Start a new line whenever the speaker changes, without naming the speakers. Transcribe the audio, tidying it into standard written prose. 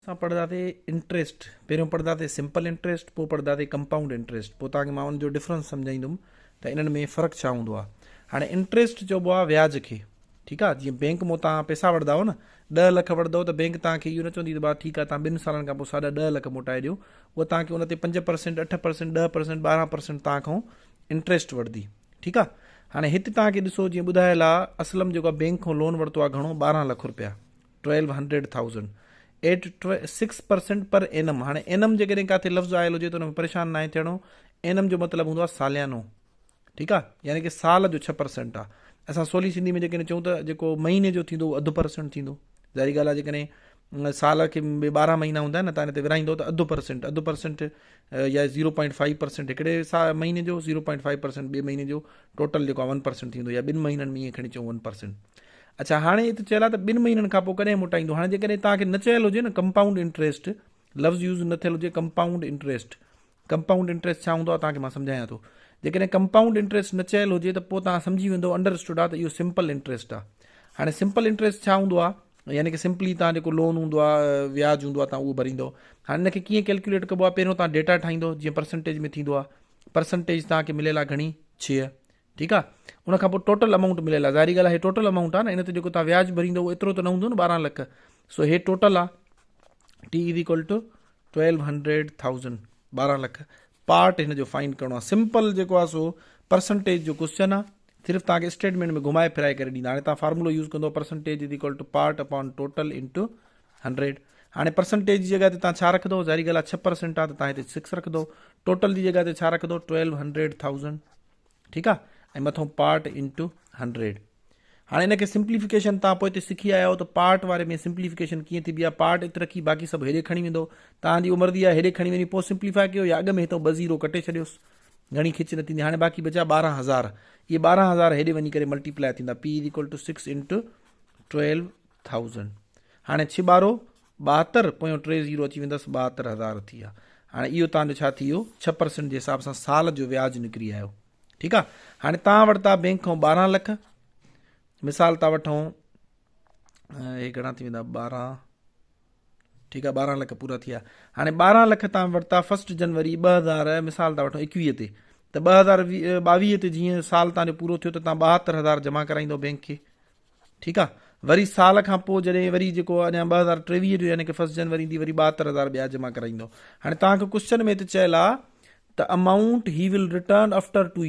اسان پڙهنداسين انٽريسٽ، پهريون پڙهنداسين سمپل انٽريسٽ، پوء پڙهنداسين ڪمپائونڊ انٽريسٽ، پوء توهان کي مان ان جو ڊفرنس سمجهائيندم ته انهن ۾ فرق ڇا هوندو آهي. هاڻي انٽريسٽ چئبو آهي وياج کي، ٺيڪ آهي، جيئن بينڪ مون توهان پئسا وٺندا آهيو نه، ڏهه لک وٺندؤ ته بينڪ توهان کي اهو نه چوندي ته ڀاء ٺيڪ آهي توهان ٻن سالن کان پوء ساڍا ڏهه لک موٽائي ڏيو، اها توهان کي ان تي 5%، 8%، 10%، 12% توهان کان انٽريسٽ وٺندي، ٺيڪ آهي. هاڻي هت توهان کي ڏسو جيئن ٻڌايل آهي اسلم جيڪو آهي بينڪ کان لون ورتو آهي گهڻو 12 لک روپيا، 1200,000 ايٽ 6% پر اينم. هاڻي اينم جيڪڏهن ڪاٿي لفظ آيل هجي ته ان ۾ پريشان ناهي ٿيڻو. اينم جو مطلب هوندو آهي ساليانو، ٺيڪ آهي، يعني ڪي سال جو 6% آهي. اسان سولي سنڌي ۾ جيڪڏهن چئون ته جيڪو مهيني جو ٿيندو اهو اڌ پرسنٽ ٿيندو. ظاهري ڳالهه آهي جيڪڏهن سال کي به 12 مهينا هوندا آهن نه، تان هن تي ورهائيندو ته اڌ پرسنٽ، اڌ پرسنٽ يا 0.5% هڪڙي مهيني جو، 0.5% ٻئي مهيني جو، ٽوٽل جيڪو آهي 1% ٿيندو، يا ٻن مهينن ۾ ائين کڻي چئون 1%. اڇا هاڻي هت چيل آهي ته ٻن مهينن کان پوء ڪڏهن موٽائيندو. هاڻي جيڪڏهن توهان کي نه چيل هجي نه ڪمپائونڊ انٽريسٽ لفظ يوز نه ٿيل هجي، ڪمپائونڊ انٽريسٽ، ڪمپائونڊ انٽريسٽ ڇا هوندو آهي توهان کي مان سمجهايان ٿو. جيڪڏهن ڪمپائونڊ انٽريسٽ نه چيل هجي ته پوء توهان سمجهي ويندو انڊرسٽوڊ آهي ته اهو سمپل انٽريسٽ آهي. هاڻي سمپل انٽريسٽ ڇا هوندو آهي، يعني ڪي سمپلي توهان جيڪو لون هوندو آهي وياج هوندو آهي توهان اهو ڀريندو. هاڻي ان کي ڪيئن ڪيلڪيوليٽ ڪبو آهي، پهريون توهان ڊيٽا ٺاهيندو جيئن پرسنٽيج ۾ ٿيندو آهي. پرسنٽيج توهان کي مليل آهي گهڻي 6، ٺيڪ آ، ان کان پوء ٽوٽل امائونٽ مليل آ، ظاهري ڳالهه آ هي ٽوٽل امائونٽ آ نه، ان تي جيڪو توهان وياج ڀريندو اهو ايترو ته نه هوندو نه 12 لک، سو هي ٽوٽل آ T is equal to 1200,000، 12 lakh part هن جو فائنڊ ڪرڻو آ. سمپل جيڪو آ سو پرسنٽيج جو ڪوسچن آ، صرف توهان کي اسٽيٽمينٽ ۾ گهمائي ڦيرائي ڪري ڏيندا. هاڻي توهان فارمولو يوز ڪندو percentage is equal to part upon total into 100. هاڻي پرسنٽيج جي جڳهه تي توهان ڇا رکندو، ظاهري ڳالهه آ 6% آ ته توهان هتي 6 رکندو، ٽوٽل جي جڳهه تي ڇا رکندو 1200,000، ٺيڪ آ، ۽ مٿو پارٽ انٽو 100. هاڻي ان کي سمپليفڪيشن توهان پوئتي سکي آيا آهيو ته پارٽ واري ۾ سمپليفڪيشن ڪيئن ٿيبي آ. پارٽ ات رکي باقي سڀ هيڏي کڻي ويندو، توهان جي مرضي آ هيڏي کڻي وڃي پوء سمپليفائي ڪيو يا اڳ ۾ هتو ٻه زيرو ڪٽي ڇڏيوس، گهڻي کچ نه ٿيندي. هاڻي باقي بچا 12,000، اهي 12,000 هيڏي وڃي ڪري ملٽيپلائي ٿيندا، P is equal to 6 into 12,000. هاڻي ڇهه ٻارو 72، پويون ٽي زيرو اچي ويندس، 72,000 ٿي ويا. هاڻي اهو توهان جو ڇا ٿي ويو، 6% جي حساب سان سال جو وياج نڪري آيو، ٺيڪ آ. هاڻي توهان ورتا بينڪ کان 12 لک، مثال ٿا وٺون، هي گهڻا ٿي ويندا 12، ٺيڪ آ، 12 لک پورا ٿي ويا. هاڻي 12 لک توهان ورتا فرسٽ جنوري 2000، مثال ٿا وٺون 21 تي، ته 2022 تي جيئن سال توهان جو پورو ٿيو ته توهان 72,000 جمع ڪرائيندو بينڪ کي، ٺيڪ آ. وري سال کان پوء جڏهن وري جيڪو اڃا 2023 جو يعني ڪي فرسٽ جنوري ايندي وري 72,000 ٻيا جمع ڪرائيندو. هاڻي توهان کي ڪوسچن ۾ هتي چيل آ ته امائونٽ هي ول ريٽرن آفٽر 2.